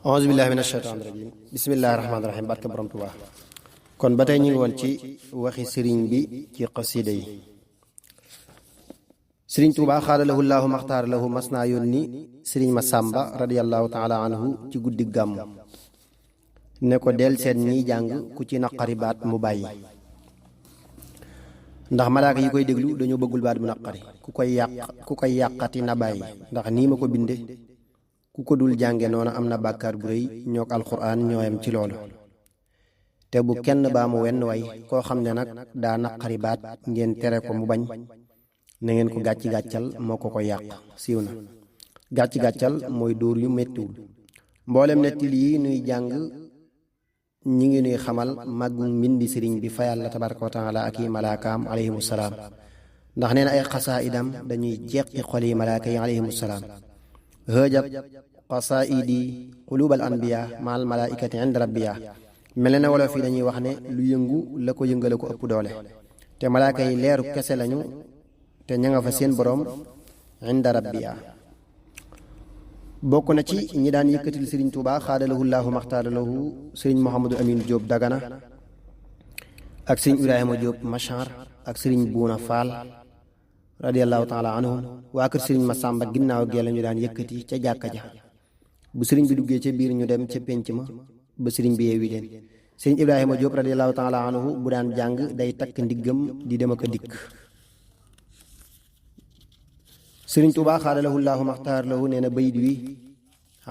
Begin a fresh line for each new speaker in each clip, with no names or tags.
auzu billahi min asheytaan rajim bismillahi rahmaani rahim barke borom Tuubaa kon ba tey ñu ngi woon ci waxi sëriñ bi ci xasida yi. sëriñ Tuubaa xaadalahu llaahu maxtaara lahu mas naa yónni sëriñ Masàmba radiyallahu taala anhu ci guddi gàmmu ne ko del seen ñiy jàng ku ci naqari baat mu bàyyi, ndax malaaka yi koy déglu dañoo bëggul baat bu naqari. ku koy yàqati na bàyyi, ndax nii ma ko binde ku ko dul jànge noona am na bàkkaar bu rëy ñook alxuraan ñooyam ci loolu. te bu kenn baa mu wenn way koo xam ne nag daa naqari baat ngeen tere ko mu bañ, na ngeen ko gàcc-gàccal moo ko yàq siiw na. gàcc-gàccal mooy dóor yu méttiwul. mboolem nettil yi nuy jàng ñi ngi nuy xamal màggu mbindi sëriñ bi fa yàlla tabaraka wa taala ak yi malaakaam alayhimu salaam, ndax nee na ay xasaayidam dañuy jeqi xol yi malaaka yi alayhimu salaam. hëjat qasaidi qulubal anbiya maal malaikati inda rabbiya. mel na wolof yi dañuy wax ne lu yëngu la ko yëngale ko ëpp doole, te malaaka yi leeru kese lañu te ña nga fa seen boroom inda rabbiya. bokk na ci ñi daan yëkkatil sëriñ Tuubaa xaadalahu llaahu maxtaaralahu sëriñ Mouhamadou Amine Diop Dagana ak sëriñ Ibrahima Diop Machar ak sëriñ Buuna Faal radiyallahu taala anhum. waa kër sëriñ Masàmba ginnaaw gee la ñu daan yëkkati ca jàkka ja. bu sëriñ bi duggee ca biir ñu dem ca pénc ma ba sëriñ bi yeewi leen. sëriñ Ibrahima Diop radiyallahu taala anhu bu daan jàng day takk ndiggam di dem ak a dikk. sëriñ Tuubaa xaadalahu llaahu maxtaar lahu nee na bayit wi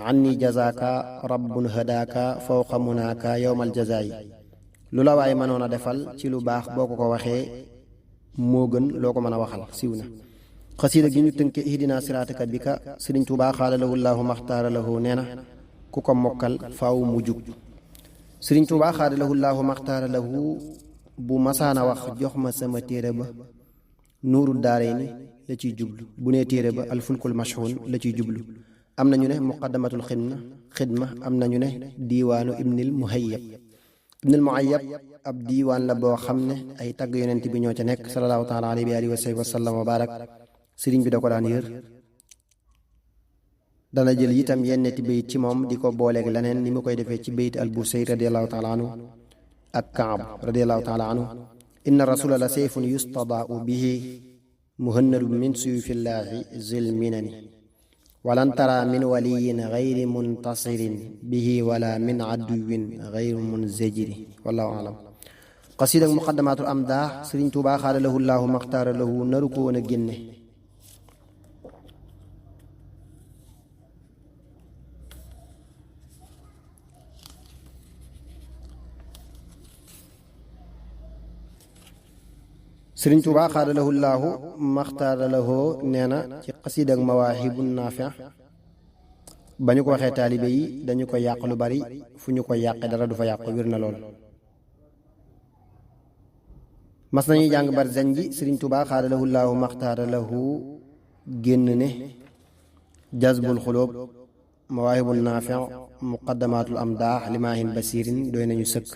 anni jazaaka rabbun hadaaka fawqa munaaka yowmal jazaayi. lu la waay mënoon a defal ci lu baax boo ko waxee moo gën loo ko mën a waxal siiw na. xasiida gi ñu tënke ihdina siraataka bika sëriñ Tuubaa xaadalahu llaahu maxtaara lahu nee na ku ko mokkal faaw mu jub. sëriñ Tuubaa xaadalahu llaahu maxtaara lahu bu masaana wax jox ma sama téere ba nuuru daarayni la ciy jublu, bu nee téere ba alfulkul mashhun la ciy jublu. am na ñu ne muqaddamatul xidma am na ñu ne diiwaanu ibnil muhayyab ab diiwaan la boo xam ne ay tagg yonent bi ñoo ca nekk salallaahu taala alayhi wa alihi wa sallam wa barak. sëriñ bi da ko daan yër, dana jël itam yenneti bayit ci moom di ko booleeg leneen ni mu koy defee ci bayit al busayri radiallahu taala anhu ak kaab radiallahu taala anhu. inna rasula la sayfun yustadaau bihi muhannadun min suyufillaahi zil minani walan tara min waliyin gayri muntasirin bihi wala min aduwin gayri munzajiri wallahu alam. xasiid ak muqaddamatul amdaax sëriñ Tuubaa xaadalahu llaahu maxtaara lahu naru ko woon a génne. sëriñ Tuubaa xaadalahu llaahu maxtaara lahu nee na ci xasiid ak mawaahibu naafi ba ñu ko waxee taalibe yi dañu ko yàq lu bari, fu ñu ko yàqe dara du fa yàq, wér na lool. mas nañuy jàng barzañ ji sëriñ Tuubaa xaadalahu llaahu maxtaara lahu génn ne jazbul xuloob mawaahibu naafi muqaddamaatul amdaax limaahin basiirin doy nañu sëkk.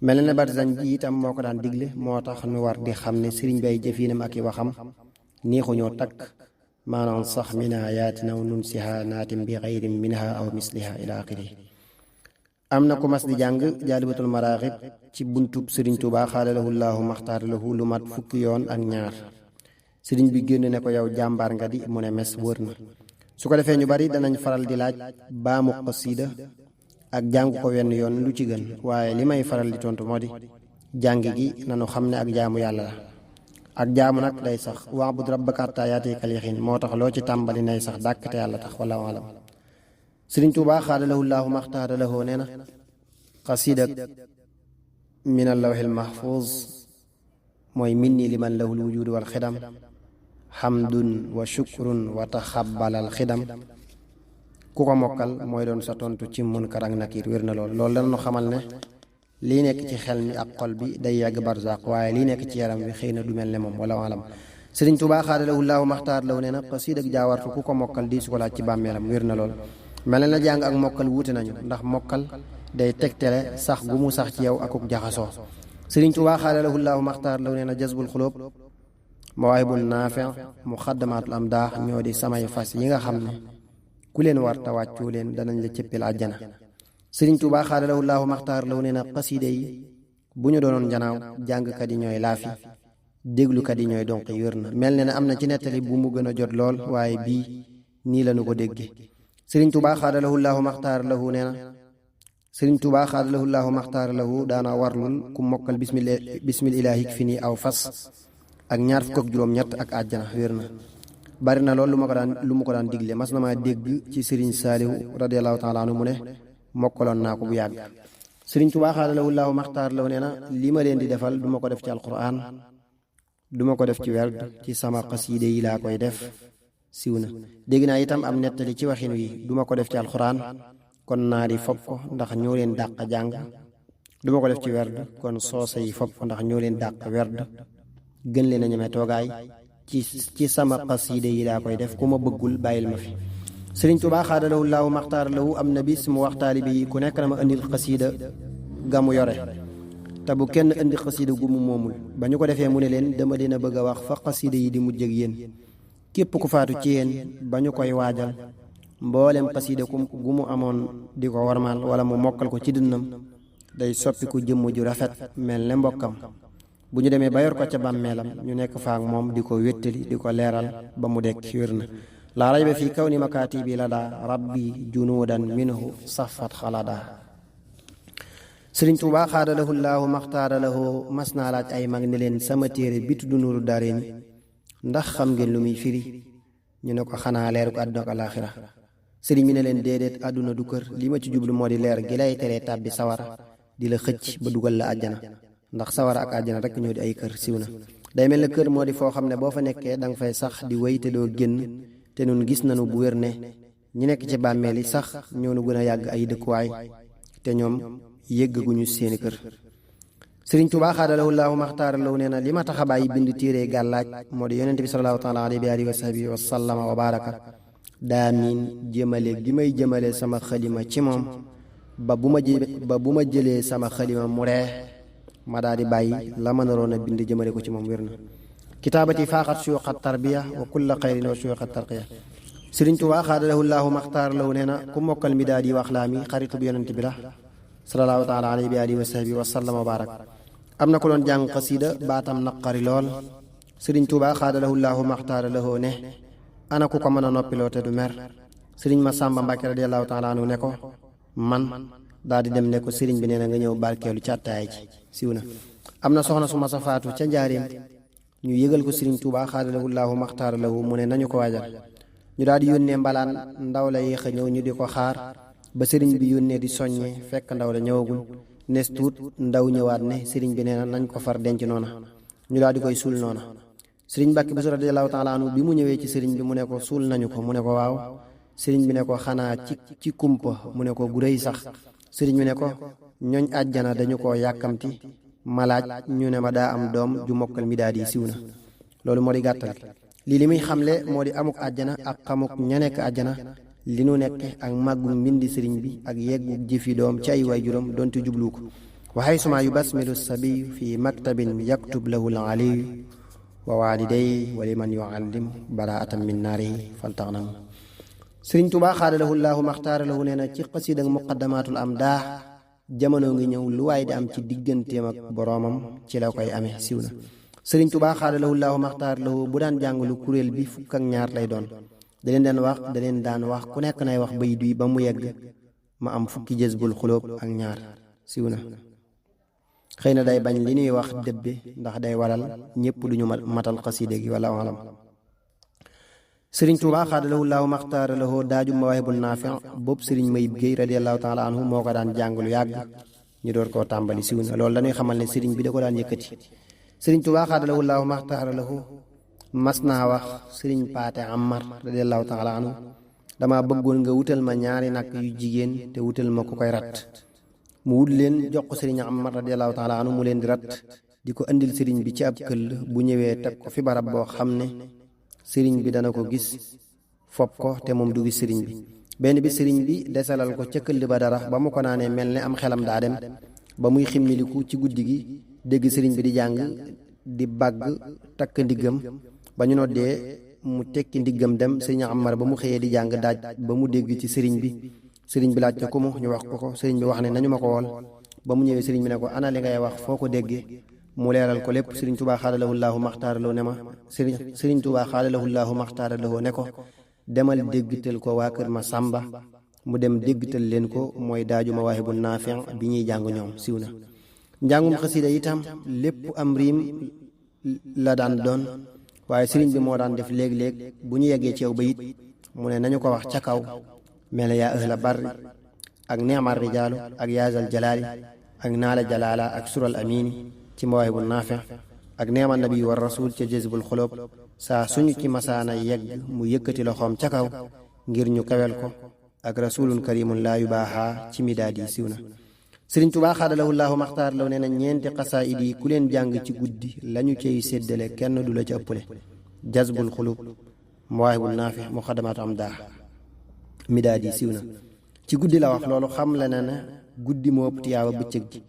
mel na barzañ ji itam moo ko daan digle, moo tax nu war di xam ne sëriñ bay jëfiinam ak i waxam neexuñoo takk maanaam sax min ayaatina aw nunsiha naatim bi xayrin minha aw misliha ila axiri. am na ku mas di jàng jaalibatul maraaxib ci buntub sëriñ Tuubaa xaadalahu llaahu maxtaara lahu lu mat fukki yoon ak ñaar. sëriñ bi génn ne ko yow jàmbaar nga di, mu ne mes wër na. su ko defee ñu bari danañ faral di laaj baamu xasiida ak jàng ko wenn yoon lu ci gën, waaye li may faral di tontu moo di jàng gi nanu xam ne ak jaamu yàlla la. ak jaamu nag day sax wa'bud rabbaka hattaa ya'tiyakal yaqiin, moo tax loo ci tàmbali nay sax dàkk te yàlla tax wallaahu alam. sëriñ Tuubaa xaadalahu llaahu maxtaara lahu nee na xasiidak min allawhil mahfuuz mooy minni liman lahul wujuud wal xidam hamdun wa shukrun wa taxabbalal xidam. ku ko mokkal mooy doon sa tontu ci munkar ak nakiir, wér na lool. loolu dana nu xamal ne lii nekk ci xel mi ak xol bi day yàgg barzaq, waaye lii nekk ci yaram bi xëy na du mel ne moom wala alam. sëriñ Tuubaa xaadalahu llaahu maxtaar lahu nee na xasiid ak jaawartu ku ko mokkal di su ko laaj ci bàmmeelam, wér na lool. mel na jàng ak mokkal wuute nañu, ndax mokkal day tegtale sax gu mu sax ci yow akuk jaxasoo. sëriñ Tuubaa xaadalahu llaahu maxtaar lahu nee na jazbul xuloob mawaahibun naafi muqaddamaatul amdaax ñoo di samay fas yi nga xam ne ku leen war ta wàccu leen danañ la cëppil àjjana. sëriñ Tuubaa xaadalahu llaahu maxtaar lahu nee na xasiida yi bu ñu doonoon janaaw jàngkat yi ñooy laafi déglukat yi ñooy donq wér na mel ne na am na ci nettali bu mu gën a jot lool waaye bii nii lañu ko dégge sëriñ Tuubaa xaadalahu llaahu maxtaar lahu nee na sëriñ Tuubaa xaadalahu llaahu maxtaar lahu daana warlul ku mokkal bismillaahi fi nii aw fas ak ñaar fukk ak juróom-ñett ak àjjana wér na bari na lool lu mu ko daan digle mas na maa dégg ci sëriñ Saalihu radiyallaahu taala anhu mu ne mokkaloon naa ko bu yàgg sëriñ Tuubaa xaadalahu llaahu maxtaar lahu nee na li ma leen di defal duma ko def ci alquran duma ko def ci werd ci sama xasiide yi laa koy def siw na dégg naa itam am nettali ci waxin wi duma ko def ci alquran kon naar yi fopp ko ndax ñoo leen dàq jàng duma ko def ci werd kon soose yi fopp ko ndax ñoo leen dàq werd gën leen a ñeme toogaay ci sama xasiide yi laa koy def ku ma bëggul bàyyil ma fi sëriñ Tuubaa xaadalahu llaahu maxtaar lahu am na bis mu wax taalibe yi ku nekk na ma indil xasiida gamu yore te bu kenn indi xasiida gu mu moomul ba ñu ko defee mu ne leen dama leen a bëgg a wax fa xasiida yi di mujj ak yéen képp ku faatu ci yéen ba ñu koy waajal mboolem xasiida gu mu amoon di ko warmaal wala mu mokkal ko ci dënnam day soppiku jëmm ju rafet mel ne mbokkam bu ñu demee ba yor ko ca bàmmeelam ñu nekk faak moom di ko wéttali di ko leeral ba mu dekk wér na laa rayba fii kaw ni makaatibi la daa rabbi junuudan minhu safat xalada sëriñ Tuubaa xaadalahu llaahu maxtaara lahu mas naa laaj ay mag ne leen sama téere bi tudd Nuuru Daarayni ndax xam ngeen lu muy firi ñu ne ko xanaa leeru ko àdduna ak alaaxira sëriñ bi ne leen déedéet àdduna du kër li ma ci jublu moo di leer gi lay teree tàbbi sawara di la xëcc ba dugal la àjjana ndax sawara ak àjjana rek ñoo di ay kër siw na day mel ne kër moo di foo xam ne boo fa nekkee danga fay sax di wéy te doo génn te nun gis nañu bu wér ne ñi nekk ci bàmmeel yi sax ñoo nu gën a yàgg ay dëkkuwaay te ñoom yéggaguñu seeni kër sëriñ Tuubaa xaadalahu llaahu maxtaara lahu nee na li ma tax a bàyyi bind téere gàllaaj moo di yonente bi salallaahu taala alayhi wa sahbihi wa sallama wa baraka daa miin jëmale gi may jëmale sama xalima ci moom ba bu ma jëlee sama xalima mu ree ma daa di bàyyi la ma naroon a bind jëmale ko ci moom wér na kitaabati faaxat suyuuxat tarbiya wa kulla xayrin wa suyuuxat tarqiya sëriñ Tuubaa xaadalahu llaahu maxtaara lahu nee na ku mokkal mi daa di wax laa mi xaritu bi yonente bi la salallaahu taala alayhi wa sahbihi wa sallam wa barak am na ko doon jàng xasiida baatam naqari lool sëriñ Tuubaa xaadalahu llaahu maxtaara lahu ne ana ku ko mën a noppiloo te du mer sëriñ Masamba Mbàkke radiyallaahu taala anhu ne ko man daal di dem ne ko sëriñ bi nee na nga ñëw barkeelu ci attaaya ji siw na am na soxna su ma sa faatu ca njaareem ñu yëgal ko sëriñ Tuubaa xaadalahu llaahu maxtaara lahu mu ne nañu ko waajal ñu daal di yónnee mbalaan ndaw la yéex a ñëw ñu di ko xaar ba sëriñ bi yónnee di soññe fekk ndaw la ñëwagul nes tuut ndaw ñëwaat ne sëriñ bi nee na nañ ko far denc noona ñu daal di koy suul noona sëriñ Mbàkke Buso radiyallaahu taala anhu bi mu ñëwee ci sëriñ bi mu ne ko suul nañu ko mu ne ko waaw sëriñ bi ne ko xanaa ci kumpa mu ne ko gu rëy sax sëriñ bi ne ko ñooñ àjjana dañu ko yàkkamti malaaj ñu ne ma daa am doom ju mokkal mi daa di siw na loolu moo di gàttal lii li muy xamle moo di amuk àjjana ak xamuk ña nekk àjjana li nu nekke ak màggu mbindi sëriñ bi ak yeggu jëfi doom ci ay waajuram doonte jublu ko waxay suma yu basmilu sabiyu fi maktabin yaktub lahu l aliyu wa waaliday wa liman yuallim baraatan min naarihi faltaxnam sëriñ Tuubaa xaadalahu llaahu maxtaara lahu nee na ci xasiida ak muqaddamaatul am daa jamono ngi ñëw lu waay di am ci digganteem ak boroomam ci la koy amee siw na sëriñ Tuubaa xaadalahu llaahu maxtaara lahu bu daan jàngalu kuréel bi fukk ak ñaar lay doon da leen daan wax ku nekk nay wax bayit wi ba mu yegg ma am fukki jazbul xulóob ak ñaar siw na xëy na day bañ li ñuy wax dëbbe ndax day waral ñépp duñu matal xasiide gi wala alam sëriñ Tuubaa xaadalahu llaahu maxtaara lahu daaju mawaahibun naafi boobu sëriñ Mayib Géey radiyallaahu taala anhu moo ko daan jàng lu yàgg ñu door koo tàmbali siw na loolu dañuy xamal ne sëriñ bi da ko daan yëkkati sëriñ Tuubaa xaadalahu llaahu maxtaara lahu mas naa wax sëriñ Paate Amar radiyallaahu taala anhu dama bëggoon nga wutal ma ñaari nag yu jigéen te wutal ma ku koy rat mu wut leen jox ko sëriñ Amar radiyallaahu taala anhu mu leen di rat di ko andil sëriñ bi ci ab këll bu ñëwee teg ko fi barab boo xam ne sëriñ bi dana ko gis fopp ko te moom du gis sëriñ bi benn bi sëriñ bi desalal ko ca këll ba dara ba mu ko naanee mel ne am xelam daa dem ba muy ximmiliku ci guddi gi dégg sëriñ bi di jàng di bàgg takk ndiggam ba ñu noddee mu tekki ndiggam dem sëriñ Amar ba mu xëyee di jàng daaj ba mu dégg ci sëriñ bi sëriñ bi laaj ko mu ñu wax ko sëriñ bi wax ne nañu ma ko wool ba mu ñëwee sëriñ bi ne ko ana li ngay wax foo ko déggee mu leeral ko lépp sëriñ Tuubaa xaadalahu llaahu maxtaaraloo ne ma sëriñ Tuubaa xaadalahu llaahu maxtaaraloo ne ko demal déggtal ko waa kër ma sàmba mu dem déggtal leen ko mooy daaju mawaahibu naafi bi ñuy jàng ñoom siiw na njàngum xasida itam lépp am riim la daan doon waaye sëriñ bi moo daan def léeg-léeg bu ñu yeggee ci aw bayit mu ne nañu ko wax ca kaw mel ne yaa ahla barri ak neemar rijaalu ak yaazal jalaali ak naala jalaala ak sural amini ci mawaahibu naafi ak neema nabi war rasul ca jazbul xuloob saa suñu ci masaana yegg mu yëkkati loxoom ca kaw ngir ñu kawel ko ak rasulun karimun laa yubaaxaa ci midaad yi siiw na sëriñ Tuubaa xaadalahu llaahu maxtaar law nee na ñeenti xasaayid yi ku leen jàng ci guddi lañu cay séddale kenn du la ci ëppale jazbul xulub mawaahibu naafi muqaddamaatu am daa midaad yi siiw na ci guddi la wax loolu xam la na ne guddi moo ëpp tiyaaba bëccëg ji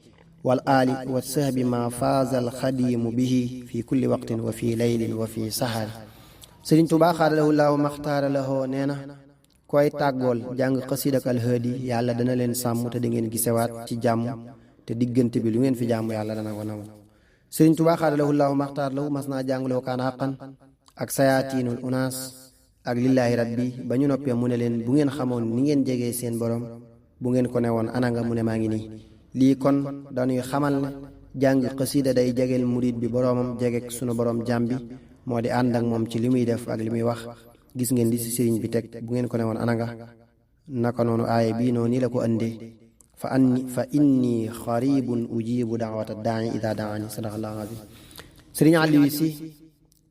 wal aali wa sahbi ma faazal xadiimu bihi fi kulli waqtin wa fi laylin wa fi saxaari sëriñ Tuubaa xaadalahu llaahu maxtaara lahoo nee na koy tàggool jàng xasidak alhaadi yàlla dana leen sàmm te da ngeen gisewaat ci jàmm te diggante bi lu ngeen fi jàmm yàlla dana ko nangu sëriñ Tuubaa xaadalahu llaahu maxtaar lahu mas naa jàngloo kaan xaqan ak sayaatiinul unaas ak lillaahi rabbi ba ñu noppee mu ne leen bu ngeen xamoon ni ngeen jegee seen borom bu ngeen ko ne woon ana nga mu ne maa ngi nii lii kon dañuy xamal ne jàng xasida day jegeel murid bi boroomam jegek sunu borom jàmm bi moo di ànd ak moom ci li muy def ak li muy wax gis ngeen di ci sëriñ bi teg bu ngeen ko ne woon ana nga naka noonu aaya bii noonu ni la ko andee fa inni xaribun ujibu daawata daai ida daani sadaqallaahu azim sëriñ Aliou Si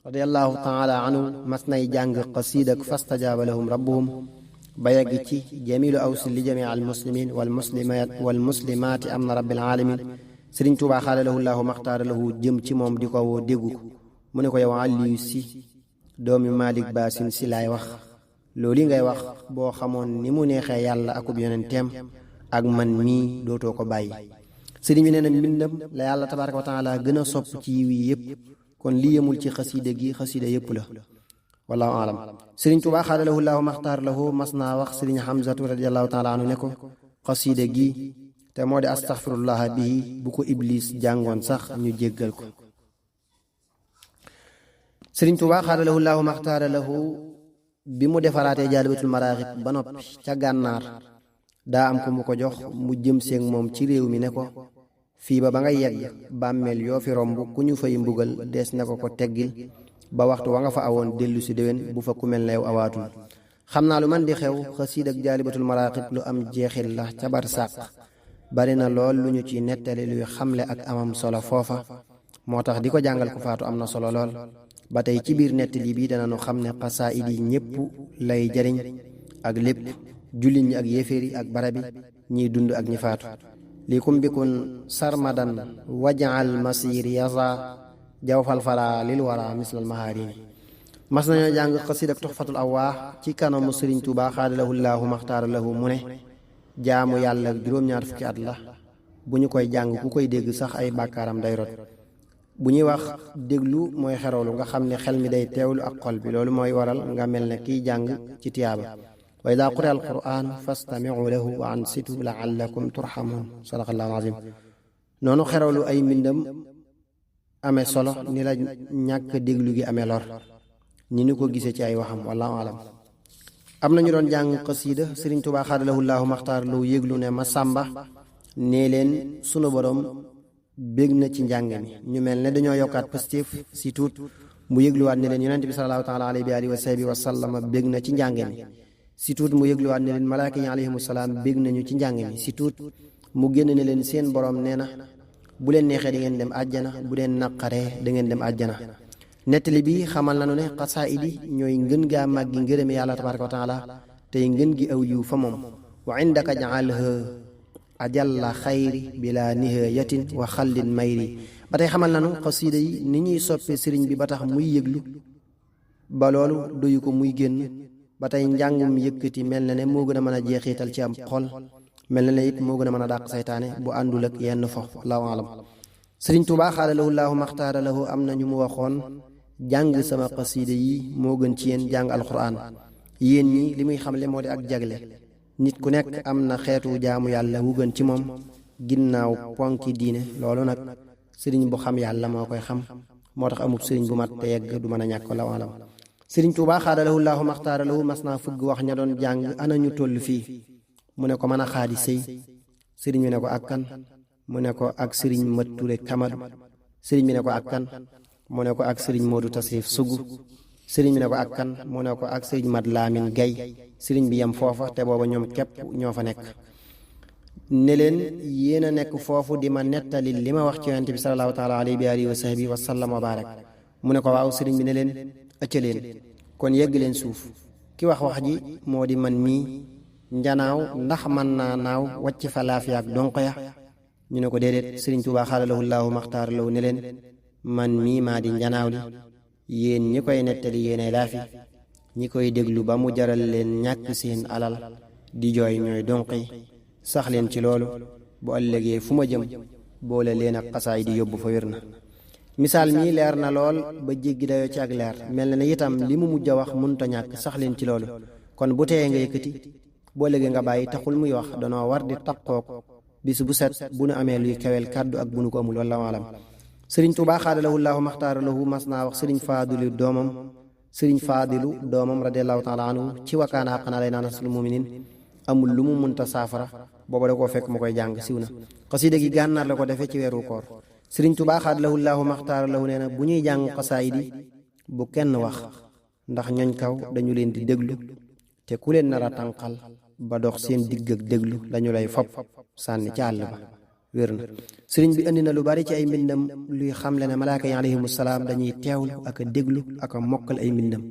radiyallahu taala anhu mas nay jàng qasidak fastajaaba lahum rabbuhum ba yegg ci jamilu awsi li jamii al muslimin wal muslimaati am na rabbil alamin sëriñ Tuubaa xaadalahu llaahu maxtaara lahu jëm ci moom di ko woo déggu ko mu ne ko yow Aliou Si doomi Malik Baasin Si laay wax loolu ngay wax boo xamoon ni mu neexee yàlla akub yonenteem ak man mii dootoo ko bàyyi sëriñ bi nee na mbindam la yàlla tabaaraka wa taala gën a sopp ci yiw yi yépp kon li yemul ci xasiida gi xasiida yépp la wallaahu alam sëriñ Tuubaa xaadalahu llaahu maxtaar lahu mas naa wax sëriñ Hamzatu radiyallaahu taala anhu ne ko xasiida gi te moo di astaxfirullaha bii bu ko iblis jàngoon sax ñu jéggal ko sëriñ Tuubaa xaadalahu llaahu maxtaara lahu bi mu defaraatee jaalibatul maraaxib ba noppi ca gànnaar daa am ko mu ko jox mu jëm seeg moom ci réew mi ne ko fii ba nga yegg bàmmeel yoo fi romb ku ñu fay mbugal dees na ko teggil ba waxtu wa nga fa awoon dellu si déwén bu fa ku mel na yow awaatul xam naa lu man di xew xasiid ak jaalibatul maraaxib lu am jeexil la ca bar sàq bari na lool lu ñu ci nettali luy xamle ak amam solo foofa moo tax di ko jàngal ku faatu am na solo lool ba tey ci biir nettali bi danañu xam ne xasaayid yi ñépp lay jariñ ak lépp jullit ñi ak yéeféer yi ak barabi ñiy dund ak ñi faatu li kum bikun sarmadan wajaal masir yasa jawfal fara lil wara mislal maharini mas nañoo jàng xasiid ak tuxfatul awwaax ci kanamu sëriñ Tuubaa xaadalahu llaahu maxtaara lahu mu ne jaamu yàlla juróom-ñaar fukki at la bu ñu koy jàng ku koy dégg sax ay bàkkaaram day rot bu ñuy wax déglu mooy xerewlu nga xam ne xel mi day teewlu ak xol bi loolu mooy waral nga mel ne kiy jàng ci tiyaaba wa idaa quri'a al-qur'aan fastami'u lahu wa ansitu la'allakum turhamuun sadaqallaahu al-aziim noonu xerewlu ay mbindam amee solo ni la ñàkk déglu gi amee lor ni ñu ko gisee ci ay waxam wallaahu alam am na ñu doon jàng xasiida sëriñ Tuubaa xaadalahu llaahu maxtaar lu yëglu ne ma sàmba nee leen sunu borom bég na ci njàng mi ñu mel ne dañoo yokkaat positif si tuut mu yëgluwaat ne leen yonent bi salallaahu taala alayhi wa sahbihi wa sallama bég na ci njàng mi si tuut mu yëgluwaat ne leen malaaka yi alayhimu salaam bég nañu ci njàng mi si tuut mu génn ne leen seen borom nee na bu leen neexee da ngeen dem àjjana bu leen naqaree da ngeen dem àjjana nettali bi xamal nañu ne xasaayid yi ñooy ngën gaa màggi ngërëme yàlla tabaaraka wa taala tey ngën gi aw yiw fa moom wa indaka jaalha ajalla xayri bila nihayatin wa xallin mayri ba tey xamal nañu xasiida yi ni ñuy soppee sëriñ bi ba tax muy yëglu ba loolu doyu ko muy génn ba tey njàngum yëkkati mel na ne moo gën a mën a jeexital ci am xol mel na ne it moo gën a mën a dàq saytaane bu àndul ak yenn fo allahu alam sëriñ Tuubaa xaadalahu llaahu maxtaara lahu am na ñu mu waxoon jàng sama xasiida yi moo gën ci yéen jàng alquran yéen ñi li muy xamle moo di ak jagle nit ku nekk am na xeetu jaamu yàlla wu gën ci moom ginnaaw ponki diine loolu nag sëriñ bu xam yàlla moo koy xam moo tax amub sëriñ bu mat te yegg du mën a ñàkk la walam sëriñ Tuubaa xaadalahu llaahu maxtaara lahu mas naa fëgg wax ña doon jàng ana ñu toll fii mu ne ko mën a xaadi sëy sëriñ bi ne ko ak kan mu ne ko ak sëriñ Mat Ture Kamadu sëriñ bi ne ko ak kan mu ne ko ak sëriñ Moodu Tasrif Sugu sëriñ bi ne ko ak kan mu ne ko ak sëriñ Mat Laamin Gay sëriñ bi yem foofa te booba ñoom képp ñoo fa nekk ne leen yéen a nekk foofu di ma nettali li ma wax ci yonent bi salallaahu taala alayhi wa alihi wa sahbihi wa sallam wa barak mu ne ko waaw sëriñ bi ne leen ëcca leen kon yegg leen suuf ki wax ji moo di man mii njanaaw ndax man naa naaw wàcc fa laafiya ak donq ya ñu ne ko déedéet sëriñ Tuubaa xaadalahu llaahu maxtaara lahu ne leen man mii maa di njanaaw li yéen ñi koy nettali yéenay laafi ñi koy déglu ba mu jaral leen ñàkk seen alal di jooy ñooy donq yi sax leen ci loolu bu ëllëgee fu ma jëm boole leen ak xasaay di yóbbu fa wér na misaal mii leer na lool ba jéggi dayoo ci ak leer mel na ne itam li mu mujj a wax mënta ñàkk sax leen ci loolu kon bu teyee nga yëkkati boo ëllëgee nga bàyyi taxul muy wax danoo war di taqook bis bu set bu nu amee luy kewel kàddu ak bu nu ko amul walla alam sëriñ Tuubaa xaadalahu llaahu maxtaara lahu mas naa wax sëriñ Faadilu doomam radiyallaahu taala anhu ci wakaana xaqan alaynaa nasrul muminin amul lu mu munta saafara booba da koo fekk mu koy jàng siw na xasida gi gànnaar la ko defee ci weeru koor sëriñ Tuubaa xaadalahu llaahu maxtaara lahu nee na bu ñuy jàng xasaayid yi bu kenn wax ndax ñooñ kaw dañu leen di déglu te ku leen nar a tànqal ba dox seen digg ak déglu dañu lay fopp sànni ca àll ba wér na sëriñ bi indi na lu bari ci ay mbindam luy xamle ne malaaka yi alayhimu salaam dañuy teewlu ak a déglu ak a mokkal ay mbindam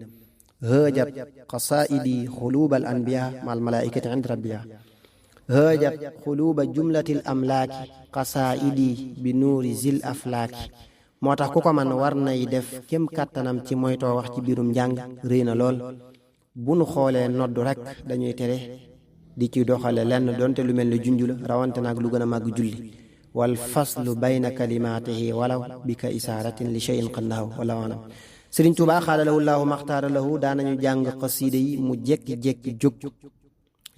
hëjat qasaidi xuluubal anbiya mal malaaikati ind rabbiya hëjat xuluuba jumlatil amlaaki qasaidi bi nuuri zil aflaaki moo tax ku ko man war nay def kem kàttanam ci moytoo wax ci biirum njàng rëy na lool bu nu xoolee noddu rek dañuy tere di ci doxale lenn donte lu mel ni junju la rawante naag lu gën a màgg julli wal faslu bayna kalimaatihi walaw bi ka isaaratin li shay'in qad nahaw wala waanam sëriñ Tuubaa xaadalahu llaahu maxtaara lahu daanañu jàng xasiida yi mu jekki-jekki jóg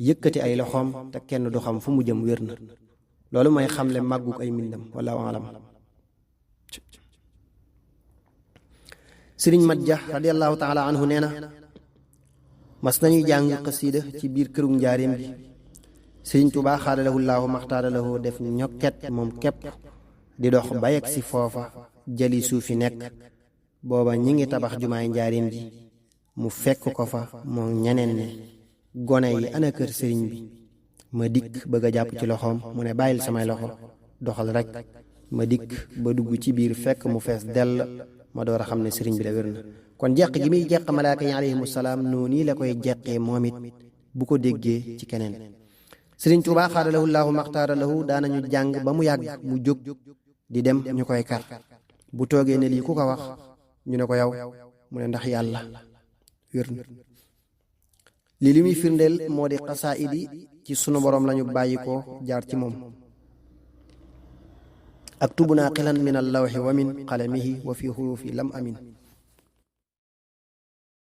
yëkkati ay loxoom te kenn du xam fu mu jëm wér na loolu mooy xamle màgguk ay mbindam wala waalam sëriñ Mat Ja radiyallaahu taala anhu nee na mas nañuy jàng xasiida ci biir këru njaareem bi sëriñ Tuubaa xaadalahu llaahu maxtaara lahu def ñokket moom képp di dox ba yegg si foofa jëli suufi nekk booba ñi ngi tabax jumaay njaareem ji mu fekk ko fa moom ñeneen ne gone yi ana kër sëriñ bi ma dikk bëgg a jàpp ci loxoom mu ne bàyyil samay loxo doxal rek ma dikk ba dugg ci biir fekk mu fees dell ma door a xam ne sëriñ bi la wér na kon jeq gi muy jeq malaaka yi alayhimu salaam noonu la koy jeqee moom it bu ko déggee ci keneen sëriñ Tuubaa xaadalahu llaahu maxtaara lahu daanañu jàng ba mu yàgg mu jóg di dem ñu koy kar bu toogee ne lii ku ko wax ñu ne ko yow mu ne ndax yàlla wér na li muy firndeel moo di xasaayid yi ci sunu borom lañu bàyyi ko jaar ci moom aktubuna xilan min allawxi wa min qalamihi wa fi xurufi lam amin